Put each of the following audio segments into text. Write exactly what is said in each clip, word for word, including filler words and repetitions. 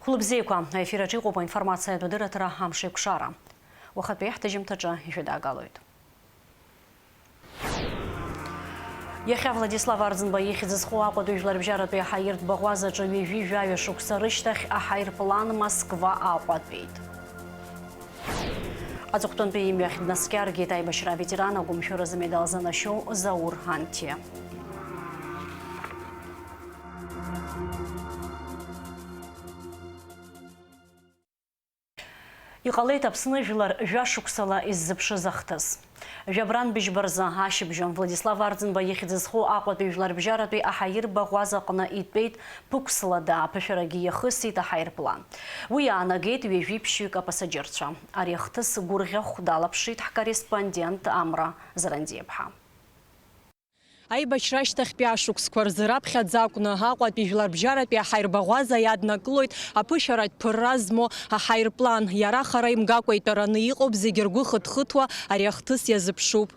Лыбзиақәа, аефир аҿы иҟоуп аинформациатә адырраҭара «Амшеикәшара». Уахатәи ҳҭыжьымҭаҿы ижәыдаагалоит. Иахьа Владислав Арӡынба ихьӡ зху Аҟәатәи жәларбжьаратәи аҳаиртә баӷәазаҿы ҩажәи жәаҩа шықәса рышьҭахь аҳаирплан Москва Аҟәа атәеит. Аҵыхәтәантәи имҩахь днаскьаргеит аибашьра аветеран, агәымшәыразы медал занашьоу Заур Анҭиа. Иҟалеит Аԥсны жәлар жәашықәсала иззыԥшыз ахҭыс. Жәабран быжьба рзы ашьыбжьон Владислав Арӡынба ихьӡ зху Аҟәатәи жәларбжьаратәи аҳаиртә баӷәаза аҟны итәеит ԥықәслада, аԥышәарагьы иахысит аҳаирплан. Уи иаанагеит ҩажәи ԥшьҩык апасаџьырцәа. Ари ахҭыс гәырӷьахә далаԥшит ҳкорреспондент Амра Зарандиаԥҳа. Аибашьра ашьҭахьтәи ашықәсқәа рзы раԥхьаӡа акәны Аҟәатәи жәларбжьаратәи аҳаирбаӷәаза иаднакылоит аԥышәаратә ԥырра змоу аҳаирплан. Иара хара имгакәа итәараны иҟоуп, зегьы ргәы хыҭхыҭуа ари ахҭыс иазыԥшуп.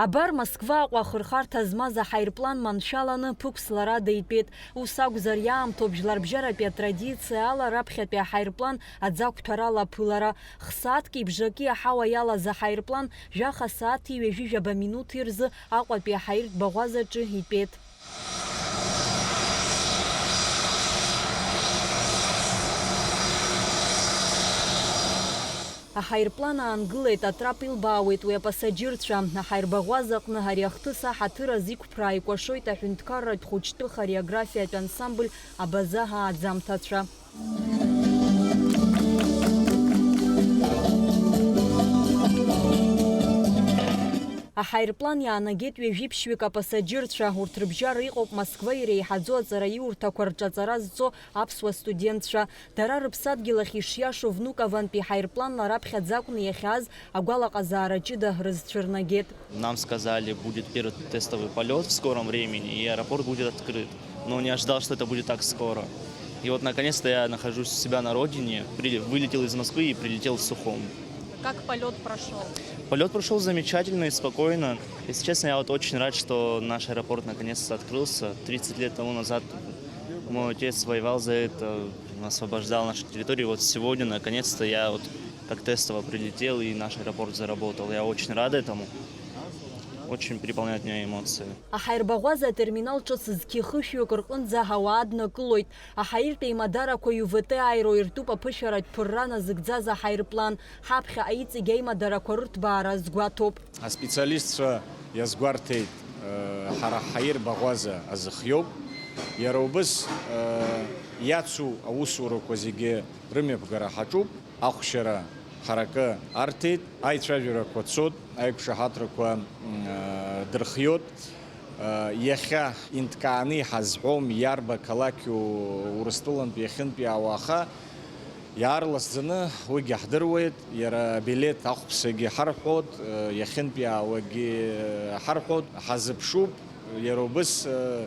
Абар, Москва-Аҟәа ахырхарҭа змаз аҳаирплан маншәаланы ԥықәсларада итәеит. Ус акәзар, иаамҭоуп жәларбжьаратәи атрадициа ала раԥхьатәи аҳаирплан аӡы ақәҭәарала аԥылара. Х-сааҭки бжаки аҳауа иалаз аҳаирплан жәаха сааҭи ҩажәи жәаба минуҭи рзы Аҟәатәи аҳаиртә баӷәазаҿы итәеит. Аҳаирплан аангылеит, атрап илбаауеит уи апасаџьырцәа. Аҳаирбаӷәаза аҟны ари ахҭыс аҳаҭыр азы иқәԥра ааикәашоит аҳәынҭқарратә хәыҷтәы хореографиатә ансамбль Абаза ааӡамҭацәа. Аҳаирплан иаанагеит ҩажәи ԥшьҩык апасаџьырцәа. Урҭ рыбжьара иҟоуп Москва иреиҳаӡоу аҵараиурҭақәа рҿы аҵара зҵо аԥсуа студентцәа. Дара рыԥсадгьыл ахь ишиашоу Внуковантәи ҳаирпланла раԥхьаӡа акәны иахьааз агәалаҟазаара ҷыда рызцәырнагеит. Нам сказали, будет первый тестовый полёт в скором времени, и аэропорт будет открыт. Но не ожидал, что это будет так скоро. И вот наконец-то я нахожусь у себя на родине, при-, вылетел из Москвы и прилетел в Сухум. Как полёт прошёл? Полёт прошёл замечательно и спокойно. Если честно, я вот очень рад, что наш аэропорт наконец-то открылся. Тридцать лет тому назад мой отец воевал за это, освобождал нашу территорию. Вот сегодня, наконец-то, я вот как тестово прилетел, и наш аэропорт заработал. Я очень рад этому. Очень переполняют меня эмоции. Аҳаирбаӷәаза атерминал ҿыц зқьи хышәҩык рҟынӡа ауаа аднакылоит. Аҳаиртә еимадарақәа ю в т ааира иртәуп аԥышәаратә ԥырра назыгӡаз аҳаирплан. Ҳаԥхьаҟа иҵегь аимадарақәа рырҭбаара азгәаҭоуп. Аспециалистцәа иазгәарҭеит, э, ҳара ҳаир баӷәаза азыхиоуп. Иара убыс, э, иацу аусурақәа зегьы рымҩаԥгара ҳаҿуп. Ахәшьара ҳаракы арҭеит, аицәажәарақәа цот, аиқәшаҳаҭрақәа, м, э, дырхиот. Э, иахьа инҭкааны иҳазҳәом, иарба қалақьу Урыстәылантәи иахьынтәиаауа, аха иаарласӡаны уигьы ҳдыруеит, иара абилеҭ ахәԥсагьы ҳарҳәот, э, иахьынтәиаауагьы ҳарҳәот, ҳазыԥшуп, иара убыс, э,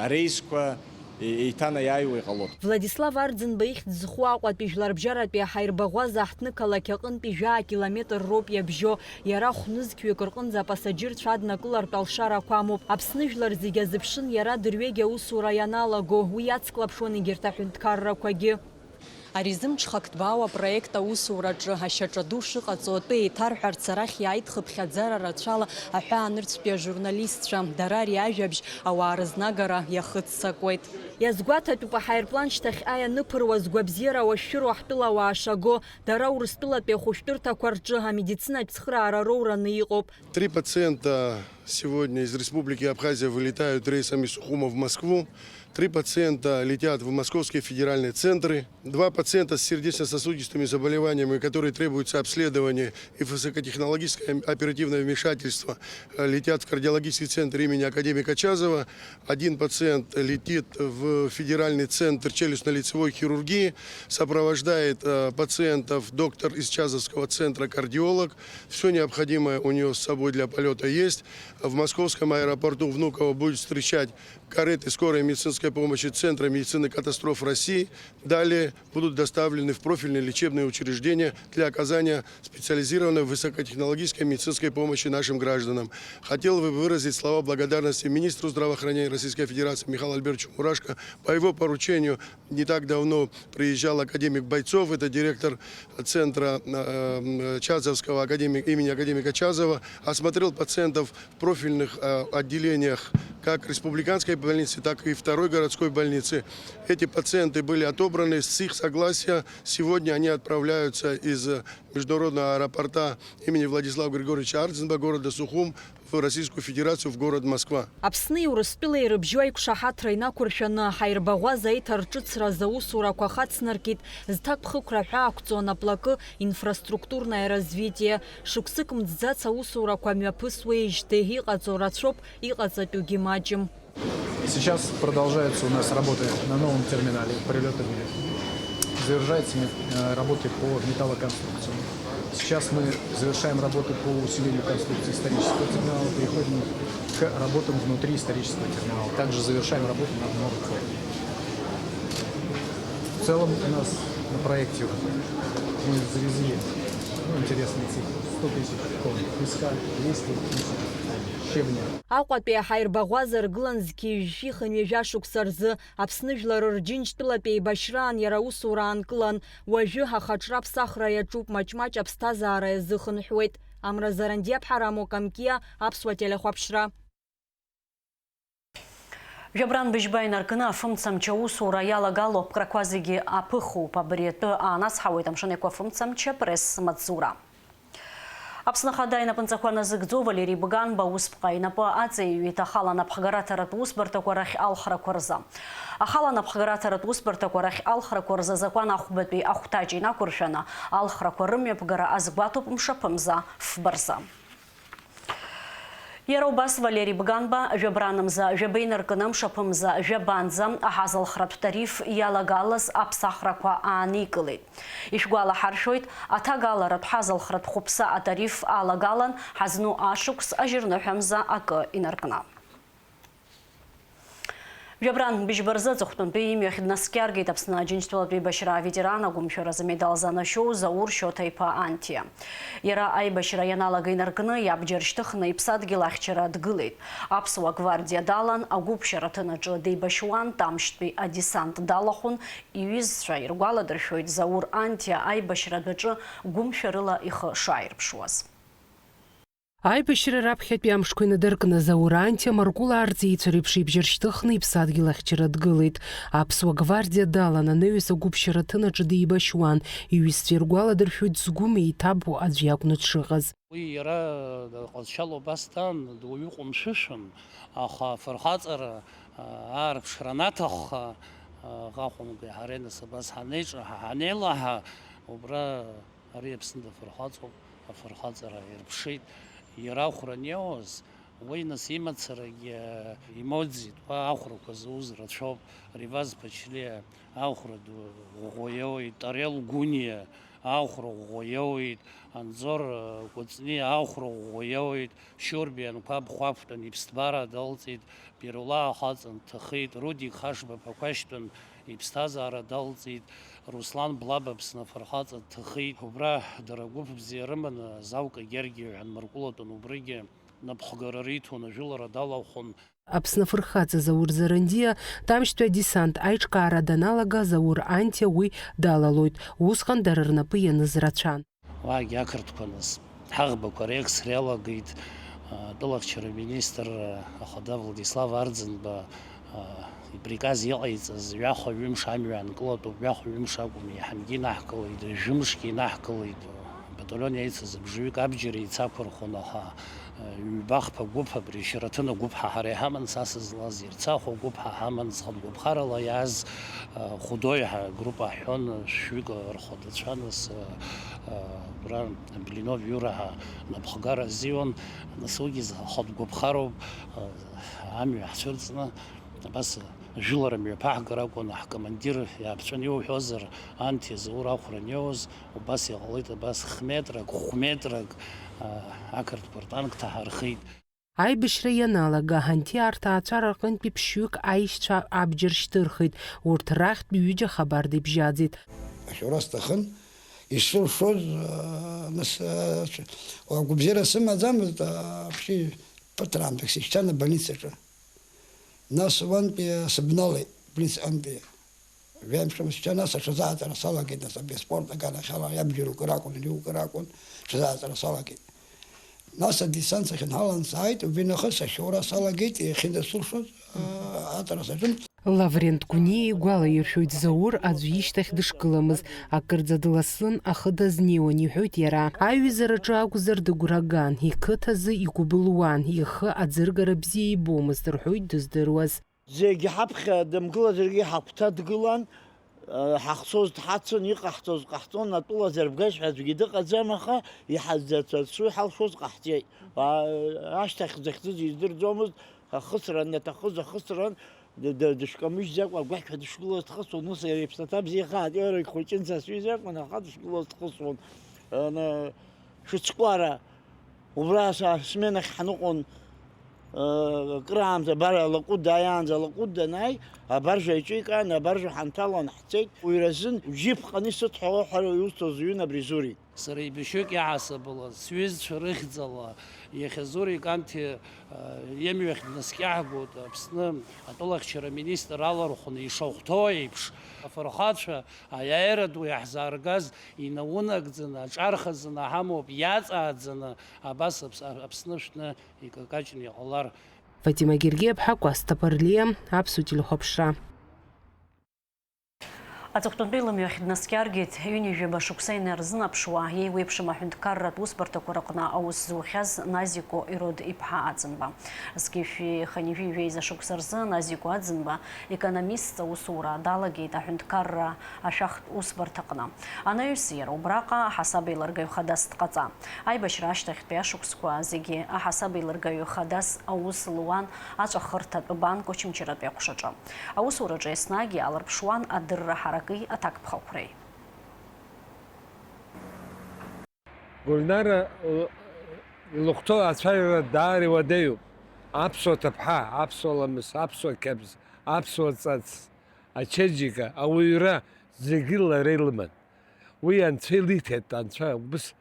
ареисқәа е-, еиҭанаиааиуа иҟалот. Владислав Арӡынба ихьӡ зху Аҟәатәи жәларбжьаратәи аҳаирбаӷәаза аҳҭнықалақь аҟынтәи жәаа километр роуп иабжьо. Иара хә-нызқьҩык рҟынӡа апасаџьырцәа аднакылартә алшарақәа амоуп. Аԥсны жәлар зегьы азыԥшын иара дырҩегьых аусура ианалаго, уи иацклаԥшуан егьырҭ аҳәынҭқаррақәагьы. Ари зымҽхак ҭбаау апроект аусураҿы ашьаҿа ду шыҟаҵо атәы еиҭарҳәарц арахь иааит хыԥхьаӡара рацәала аҳәаанырцәтәи ажурналистцәа. Дара ари ажәабжь ауаа рызнагара иахыццакуеит. Иазгәаҭатәуп аҳаирплан шьҭахьҟа ианыԥыруа згәабзиара уашәшәыроу ҳтәылауаа шаго. Дара Урыстәылатәи ахәышәтәырҭақәа рҿы амедицинатә цхыраара роураны иҟоуп. Три пациента сегодня из Республики Абхазия вылетают рейсами Сухума в Москву. Три пациента летят в московские федеральные центры. Два пациента с сердечно-сосудистыми заболеваниями, которые требуются обследования и высокотехнологическое оперативное вмешательство, э, летят в кардиологический центр имени академика Чазова. Один пациент летит в федеральный центр челюстно-лицевой хирургии, сопровождает, э, пациентов доктор из Чазовского центра, кардиолог. Всё необходимое у неё с собой для полёта есть. В московском аэропорту Внуково будет встречать кареты скорой медицинской помощи Центра медицины катастроф России. Далее будут доставлены в профильные лечебные учреждения для оказания специализированной высокотехнологической медицинской помощи нашим гражданам. Хотел бы выразить слова благодарности министру здравоохранения Российской Федерации Михаилу Альбертовичу Мурашко по его поручению. Не так давно приезжал академик Бойцов, это директор центра э, Чазовского академик, имени академика Чазова, осмотрел пациентов в профильных э, отделениях как республиканской больницы, так и второй городской больницы. Эти пациенты были отобраны с их согласия. Сегодня они отправляются из международного аэропорта имени Владислава Григорьевича Ардзинба города Сухум в Российскую Федерацию, в город Москва. Аԥсни Урыстәылеи рыбжьоу аиқәшаҳаҭра инақәыршәаны, аҳаирбаӷәаза аиҭарҿыцразы аусурақәа хацнаркит, зҭакԥхықәра ҳәаақәҵоу анаплакы инфраструктурное развитие, шықәсык мҵӡац аусурақәа мҩаԥысуеижьҭеи иҟаҵоу рацәоуп, иҟаҵатәугьы маҷым. Сейчас продолжаются у нас работы на новом терминале прилетами. Завершаются мет- э, работы по металлоконструкциям. Сейчас мы завершаем работы по усилению конструкции исторического терминала, переходим к работам внутри исторического терминала. Также завершаем работу над моргом. В целом у нас на проекте мы завезли, ну, интересные цифры: сто тысяч тонн песка, двести тысяч тонн щебня. Аҟәатәи аҳаирбаӷәаза ргылан зқьи жәшәи хынҩажәа шықәса рзы. Аԥсны жәлар Рџьынџьтәылатә еибашьраан иара аусура аанкылан, уажәы ҳахаҿра аԥсахра иаҿуп, маҷ-маҷ аԥсҭазаара иазыхынҳәуеит. Амра Зарандиаԥҳа, Рамо Камкиа, Аԥсуа телехәаԥшра. Жәабран быжьба инаркны афымцамч аусура иалагало аԥкрақәа зегьы аԥыхуп. Абри атәы аанацҳауеит Амшын Еиқәа афымцамч апресс-маҵзура. Аԥсны Ахада инапынҵақәа назыгӡо Валери Бганба усԥҟа инапы аҵеиҩит ахала анапхгараҭаратә усбарҭақәа рахь алхрақәа рзы. Ахала анапхгараҭаратә усбарҭақәа рахь алхрақәа рзы азакәан ахәбатәи ахәҭаҷ инақәыршәаны, алхрақәа рымҩаԥгара азгәаҭоуп мшаԥымза фба рзы. Иара убас Валери Бганба жәабранымза жәаба инаркны мшаԥымза жәабанӡа аҳазалхратә тариф иалагалаз аԥсахрақәа ааникылеит. Ишәгәалаҳаршәоит, аҭагаларатә ҳазалхратә хәыԥса атариф алагалан ҳазну ашықәс ажьырныҳәамза акы инаркны. Жәабран быжьба рзы аҵыхәтәантәи имҩахь днаскьаргеит Аԥсны Аџьынџьтәылатә еибашьра аветеран, агәымшәаразы амедал занашьоу Заур Шьоҭа-иԥа Анҭиа. Иара аибашьра ианалага инаркны, иабџьар шьҭыхны иԥсадгьыл ахьчара дгылеит. Аԥсуа гвардиа далан, агәыԥшьара аҭын аҿы деибашьуан, Тамшьтәи адесант далахәын, иҩызцәа иргәаладыршәоит Заур Анҭиа аибашьра адәаҿы гәымшәарыла ихы шааирԥшуаз. Аибашьра раԥхьатәи амшқәа инадыркны, Заур Анҭиа Маркәыла арҵеицәа реиԥш ибжьы ршьҭыхны иԥсадгьыл ахьчара дгылеит. Аԥсуа гвардиа далан, анаҩс агәыԥшьара аҭын аҿы деибашьуан, иҩызцәа иргәаладыршәоит згәы меиҭабу аӡә иакәны дшыҟаз. Уи иара ҟазшьала убас даан, дуаҩы ҟәымшәышәын, аха афырхаҵара, аа, аарԥшра анаҭахха, аа, аҟәымгеи ҳареи нас абас ҳанеиҿаҳа, ҳанеилаҳа, убра ари Аԥсны дафырхаҵоуп, афырхаҵара ирԥшит. Иара ахәра аниоуаз, уи нас имацарагьы имоуӡеит, уа ахәрақәа зауз рацәоуп, Реваз Ԥачлиа ахәра ду ӷәӷәа иоуеит, Тарел Гәыниа ахәра ӷәӷәа иоуеит, Анзор, э, Кәыҵниа ахәра ӷәӷәа иоуеит, Шьурбиа Анқәаб хәафтәын иԥсҭбара далҵит, Пирулаа хаҵан дҭахеит, Рудик Хашба ԥақәашьтәын иԥсҭазаара далҵит, Руслан Блаба Аԥсны афырхаҵа дҭахеит. Убра дара гәыԥ бзиа рыманы, Залка Гергиа ҳәа дмыркәылатәын, убригьы напхгара риҭон, ажәылара далахәын. Аԥсны афырхаҵа Заур Зарандиа Тамшьтәи адесант аиҿкаара даналага, Заур Анҭиа уи далалоит. Усҟан дара рнапы ианыз рацәан. Уаагьы ақырҭқәа нас ҳаӷбақәа реекс реалагеит, а, атәылахьчара министр, а, ахада Владислав Арӡынба, а, иприказ иҟаиҵаз ҩахәа-ҩымш амҩа анкылатәуп, ҩахәа-ҩымш акәым, еиҳангьы инаҳкылеит, жәымшгьы инаҳкылеит. Абаталион еицыз абжаҩык абџьар еицақәырхәон, аха, а, ҩба-хԥа гәыԥ абри Шьараҭын агәыԥҳа ҳара иҳаман, са сызлаз Ерцахә агәыԥҳа ҳаман, зхатә гәаԥхарала иааз, а, Хәдои ҳәа агруппа ҳҳәон, шәҩык рхадацәа, нас, а, а, убра Блинов Иура ҳәа напхгара азиуан, нас уигьы зхатә гәаԥхароуп, а, амҩа ҳцәырҵны, абас, а, жәылара мҩаԥаҳгар акәын, ҳкомандир иааԥҵәаны иуҳәозар, анҭ иазаур ахәра аниоуз, убас иҟалеит, абас х-метрак, хә-метрак, а, ақырҭқәа ртанк ҭаҳархеит. Аибашьра ианалага, Ҳанти арҭ аацәара рҟынтәи ԥшьҩык аишьцәа абџьар шьҭырхит, урҭ рахьтә ҩыџьа хабар дибжьаӡит. Ашәара сҭахын, исылшоз, аа, нас, аа, агәабзиара сымаӡамызт, аа, ԥшьи ԥыҭраамҭак сышьҭан абольницаҿы. Нас уантәи сыбналеит, абольницаҟынтәи. Ҩажәа мшымз шьҭа, нас аҽазааҵара салагеит, нас абри аспорт аганахьала иабџьар укыр акәын, ани укыр акәын, аҽазааҵара салагеит. Нас адесант сахьынҳалан сааит, убри нахыс ашьоура салагеит, иахьынӡасылшоз, аа, аҵара саҿын. Лаврент Гәыниа игәалаиршәоит Заур аӡә ишьҭахь дышгыламыз, акырӡа дласын, ахы дазнеиуан, иҳәоит иара. Аиҩызараҿы акәзар дыгәра ган, иқыҭазы игәыбылуан, ихы аӡыргара бзиа ибомызт, рҳәоит дыздыруаз. Зегь ҳаԥхьа дымгылазаргьы ҳагәҭа дгылан, ҳахцоз дҳацын, иҟаҳҵоз ҟаҳҵон, атәыла зарбгаз ҳәа аӡәгьы дыҟаӡам, аха иҳазцәацу иҳалшоз ҟаҳҵеит. Ашьҭахь захьӡыз издырӡомызт, ахысра анаҭахыз ахысран, д-, д-, дышәкамыжьӡакәа агәақьҳәа дышгылоз дхысуан, ус иара иԥсаҭа бзиахааит, иара ихәыҷын са сҩыза акәын, аха дышгылоз дхысуан. Ана-, Шәыцкәара, убра са сменахь ҳныҟәон, э, краамҭа, абар алаҟәыд дааиаанӡа, алаҟәыд данааи, абаржә аиҿикаан, абаржә ҳанҭалан ҳцеит. Уи разын џьыԥҟаны исыдҳәалоу ҳәа иусҭоз ҩын абри Зури. Сара ибжьык иаасабала, сҩызцәа рыхьӡала, иахьа Зури Канти, э, имҩахь днаскьаҳгоит, Аԥсны атәылахьчара аминистр алархәны ишахәҭоу еиԥш, афырхацәа аиааира ду иаҳзааргаз инаунагӡаны, аҿархаӡаны ҳамоуп, иаҵааӡаны абас Аԥс-, Аԥсны шәҭны икакаҷны иҟалар. Фатима Гергиаԥҳа, Кәасҭа Ԥарлиа, Аԥсуа телехәаԥшра. Аҵыхәтәантәи лымҩахь днаскьаргеит, ҩынҩажәаба шықәса инарзынаԥшуа, иеиуеиԥшым аҳәынҭқарратә усбарҭақәа рыҟны аус зухьаз Назико Ирод иԥҳа Аӡынба. Зқьи жәшәи хынҩажәи жәеиза шықәса рзы Назико Аӡынба економистс аусура далагеит аҳәынҭқарра ашәахтә усбарҭаҟны. Анаҩс иара убраҟа аҳасабеилыргаҩ хадас дҟаҵа. Аибашьра ашьҭахьтәи ашықәсқәа зегьы аҳасабеилыргаҩ хадас аус луан аҵәахырҭатә банк Очамчыратәи аҟәшаҿы. Аусураҿы еснагь иаалырԥшуан адырра ҳараки аҭакԥхықәреи. Гульнара, э, илыхәҭоу ацәажәара даара иуадаҩуп. Аԥсуа ҭыԥҳа, аԥсуа ламыс, аԥсуа қьабз, аԥсуа ҵас, ачеиџьыка, ауаҩра зегьы лара илыман. Уи анцәа илиҭеит, анцәа убыс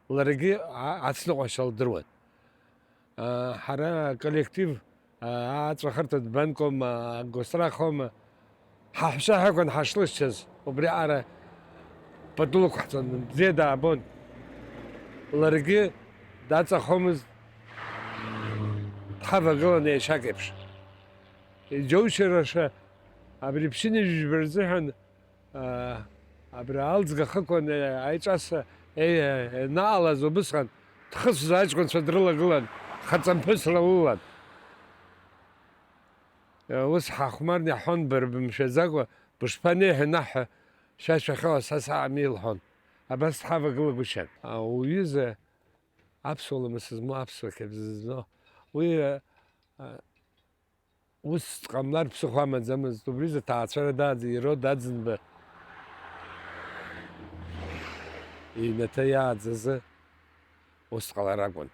ларгьы а-, ацныҟәашьа лдыруан. А, ҳара аколлектив, а, аҵәахырҭатә банкома, агострахома, ҳаҳәшьа ҳакәын ҳашлышьҭаз, убри аҟара пату лықәҳҵон, бзиа даабон. Ларгьы даҵахомызт, дҳавагылан еишьак еиԥш. Иџьоушьараша абри ԥшьынҩажәи жәба рзыҳәан Аа, абра алӡга хықәан, э, аиҿас, э, э, ианаалаз убысҟан, дхысыз аҷкәынцәа дрылагылан, хаҵамԥҳәысра лылан. Э, ус ҳахәмарны иаҳҳәон, бырбымшәаӡакәа, бышԥанеи ҳәа наҳҳәа, шәа шәахьыҟаз са саами лҳәон. Абас дҳавагылагәышьан. А, уҩыза аԥсуа ламыс змоу, аԥсуа қьабз змоу, уи, э, э, Ус дҟамлар ԥсыхәа амаӡамызт, убри изы аҭаацәара дааӡа, Ирод Аӡынба иҩнаҭа иааӡазы ус дҟалар акәын.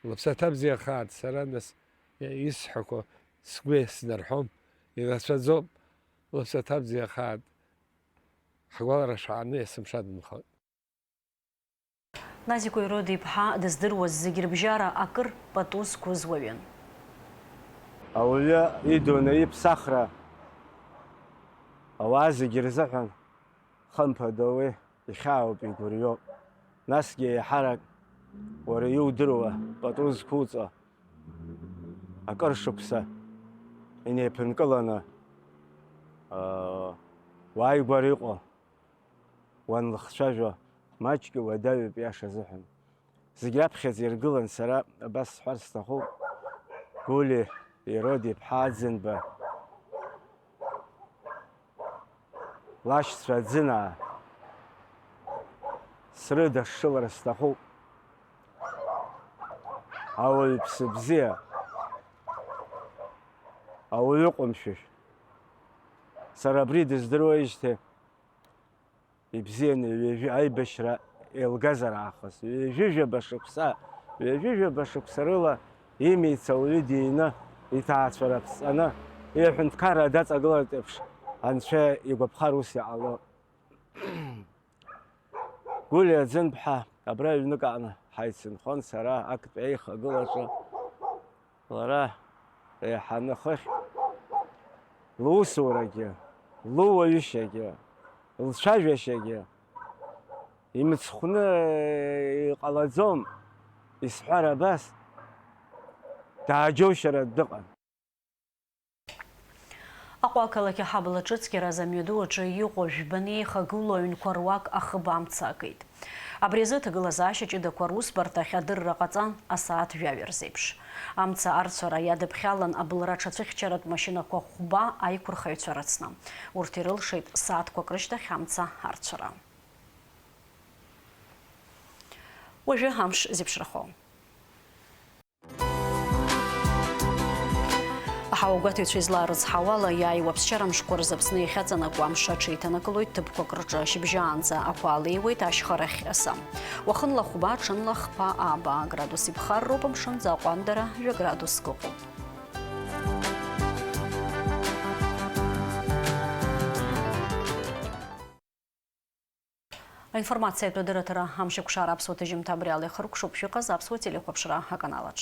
Лыԥсаҭа бзиахааит, сара нас исҳәақәо сгәы иаснарҳәом, ирацәаӡоуп, лыԥсаҭа бзиахааит, ҳгәалара шәааны есымша дынхоит. Назико Ирод-иԥҳа дыздыруаз зегь рыбжьара акыр пату зқәыз уаҩын. Ауаҩы идунеи иԥсахра ауаа зегьы рзыҳәан, хымԥада, уи ихьаауп, игәырҩоуп. Насгьы еиҳарак уара иудыруа пату зқәуҵо, акыр шықәса инеиԥынкыланы, аа, уааигәара иҟоу уанлыхцәажәо, маҷк иуадаҩуп, иаша азыҳәан. Зегь раԥхьаӡа иргылан, сара абас сҳәар сҭахуп, Гәли Ирод-иԥҳа Аӡынба лашьцәа Аӡынаа срыдашшылар сҭахуп. Ауаҩԥсы бзиа, ауаҩы ҟәымшәышә. Сара абри дыздыруеижьҭеи, ибзианы ҩажәи аибашьра еилгазар аахыс, ҩажәижәаба шықәса Ҩажәи жәаба шықәса рыла имиц ауаҩы дины, иҭаацәара ԥҵаны, иҳәынҭқарра даҵагылартә еиԥш, Анцәа игәаԥхар ус иҟало. Гәлиа Ӡынԥҳа абра ҩнык аҟны ҳаицынхон сара актәи аихагылаҿы. Лара еиҳаны хыхь лусурагьы, луаҩышьагьы, лцәажәашьагьы имыцхәны иҟалаӡом, исҳәар абас, дааџьоушьаратә дыҟан. Аҟәа ақалақь аҳабла ҿыцқьаразы амҩаду аҿы иҟоу жәбаны еихагылоу аҩнқәа руак ахыб амца акит. Абри азы аҭагылазаашьа ҷыдақәа русбарҭахь адырра ҟаҵан асааҭ жәаҩа рзеиԥш. Амца арцәара иадыԥхьалан абылра аҽацәыхьчаратә машьынақәа хәба аиқәырхаҩцәа рыцны. Урҭ ирылшеит сааҭқәак рышьҭахь амца арцәара. Уажәы амш зеиԥшрахо. Аҳауагәаҭаҩцәа излаарыцҳауала, иааиуа аԥсшьара мшқәа рзы Аԥсны иахьаҵанакуа амш аҽеиҭанакылоит ҭыԥқәак рҿы. Шьыбжьаанӡа ақәа алеиуеит ашьхарахь асы. Уахынла хәба, ҽынла хԥа, ааба градус иԥхарроуп, амшынӡы аҟәандара жәа градуск ыҟоуп. Аинформациатә адырраҭара Амшеикәшара аԥсуа ҭыжьымҭа абри ала ихыркәшоуп, шәыҟаз аԥсуа телехәаԥшра аканалаҿ.